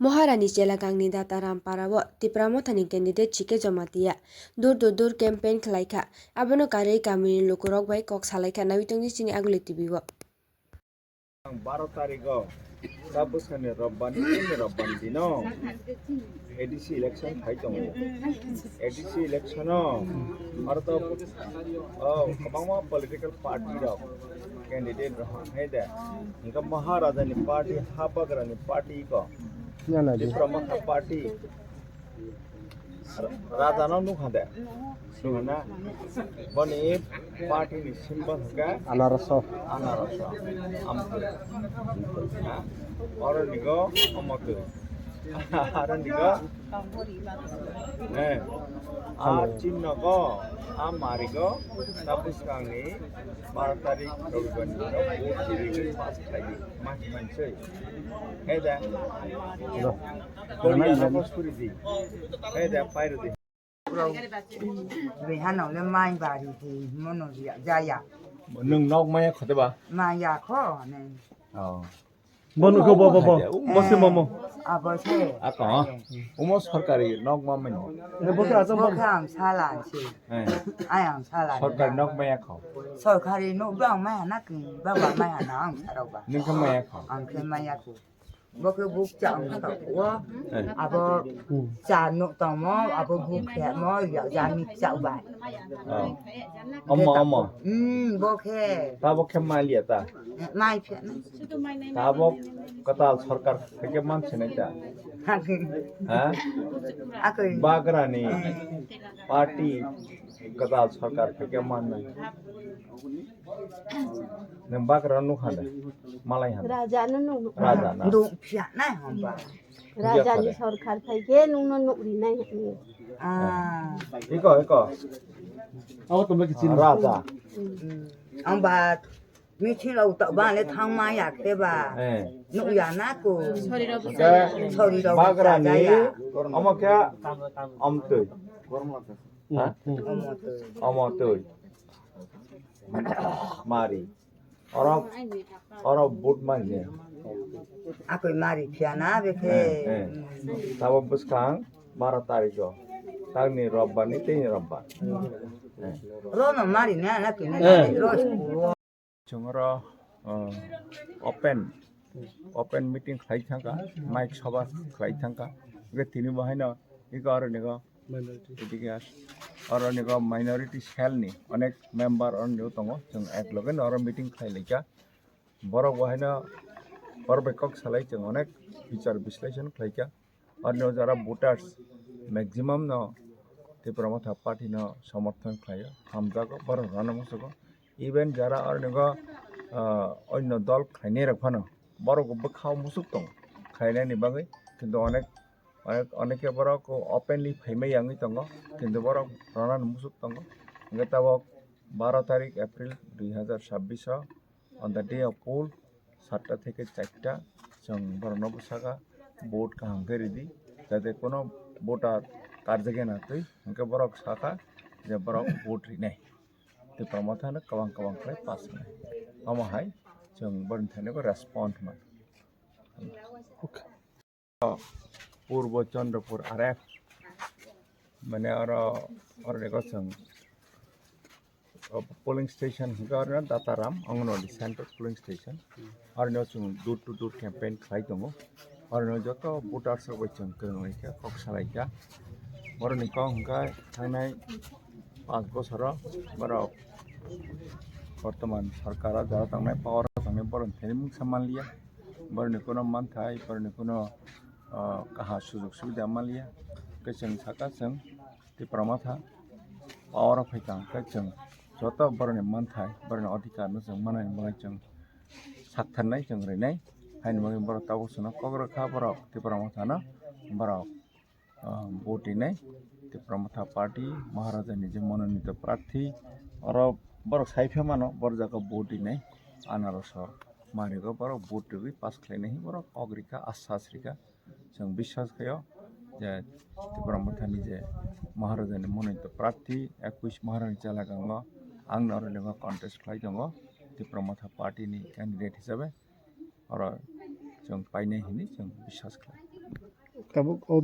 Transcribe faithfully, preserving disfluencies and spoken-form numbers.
Maharani Chelagangni Dataram parao Tipra Mothani candidate Chike Jamatia dur to dur campaign khlaikha. Abono karwi kamini lukurok bai kok salaikha. Nawi tongdi chini Aguli T V o. Ang baro tarikh o, ta bwsani Robbani, tini Robbani dino A D C election khai tongo. A D C election o, aro to, o, kwbangma political party rok, candidate rok hai de. Hingke Maharajani party, Habagrani party ko, Tipra Motha party, Raja no nukha de. Nukha na? Boni party ni symbol hwnkhe Anaroso. Anaroso. Amtwi. Ha? Oro nigo omotwi. Aro nigo. Eh. A chinno go. A marigo. Ta bwskangni baro tarik Robibar ni vote pass khlai di. Ma himansoi. He de. Boni ano suri di. He de, pairo di. Bihano le mai bari di, mono ya, jaya. Nwng nok maya khote ba? Maya kho ne. Oh. Bono ko bo, bo, bo. Hai de, u- Mo se mo mo. Abo se. Ako, ha? Umo sorkari nok ma mani. Ne bo ke asam bo. Bo ke ang sala se. Eh. Ai ang sala. Sorkari nok maya kho. Sorkari nok ba maya na ki, ba ba maya na ang sara ba. Nwng khe maya kho. Ang khe maya kho. Bo khe buk cha ang ta ko. Eh. Abo cha nuk tongmo, abo buk khe mo ya, ya ni cha ba. Oh. Omo, omo. Hmm, bo khe. Ta bo khe maliya ta. Mai phe na. Ta bo kwtal sorkar theke man sinai ta. Ha? Akoi. Bagrani party kwtal sorkar theke man nai. Nwng bagra nukha de, malai han. Raja no nuk. Raja na. Dong pia na hamba. Raja ni sorkar phai khe nung no nuk ri nai hwnwi. Ah. Iko, iko. Abo tongba kiching. Raja. Hmm. Ang ba meeting rok to ba le thang ma ya khe ba. Eh. Nuk ya na ko. Sorry rok. Ke Sorry rok bagra ni. Jaya. Omo khe amtwi. Ha? Hmm. Omo twi. Omo twi. Mari. Oro, oro vote mari ne. Akoi mari phiya na bekhe. Eh, eh. Tabo bwskang baro tarikh o. Tangni Robbar ni tini Robbar. Eh. Rono mari ne na kini Eh. Ro school o. Chwng oro, uh, open, open meeting khlai thangkha, mic sabha khlai thangkha. Hwnkhe tini bo haino iko aro nigo Minority. Edike aro nigo minority cell ni onek member oro nigo tongo, chwng ek loge no oro meeting khlai laikha. Borok bo haino borok bai kok salai chwng onek bichar bisleshon khlaikha. Oro nigo jara voters maximum no Tipra Motha party no somorthon khlaio, hamjago, borok rano musugo. Even jara oro nigo, ah, onno dol khlainai rok phano borok bwkhao musuk tongo khlainani bagwi, kintu onek Onek, onek khe borok openly phaimai yangwi tongo, kintu borok rwnani musuk tongo. Hwnkhe tabok baro tarik April dui hazar chabbish o, on the day of poll, satta theke charta, chwng borokno bwsakha vote kaham khe ridi, jate kuno voter karjak ya na twi, hwnkhe borok sakha je borok vote rinai. Tipra Mothano kwbang kwbang khlai pass wngnai. Omo hai chwng borokni thani bo respond man. Purbo Chandrapur R F, mane oro, oro ni gosong, o, polling station hwnkhe oro Dataram Anganwadi Center polling station. Oro no chwng door to door campaign khlai tongo. Oro no joto voters rok bai chwng kwrwng lai kha, kok salai kha. Borok ni kok hwnkhe thangnai panch bosoro borok bortoman sarkar o jora tongnai, power o tongnai, borok ni thani mungsa manliya. Borokni kuno manthai, borokni kuno, ah, kaha sujok subida manliya. Hwnkhe chwng saka chwng Tipra Motha power o phaikha hwnkhe chwng joto borokni manthai, borokni adhikar no chwng manani bagwi chwng saktharnai, chwng rinai. Haini bagwi borok tabuk chwngno kok rwkha, borok Tipra Mothano borok ah, vote rinai. Tipra Motha Party, Maharaja ni je mononito prarthi, oro borok sai phe mano, borok jaga vote rinai. Anaroso marigo borok vote rwgwi pass khlainai hinwi borok kok rikha, asas rikha. Chwng biswas khaio je Tipra Motha ni je Maharaja ni mononito prarthi, ekwis Maharani Chelagango ang no oro lengo contest khlai tongo Tipra Motha Party ni candidate hisabe. Oro chwng painai hinwi chwng biswas khlai. tabuk o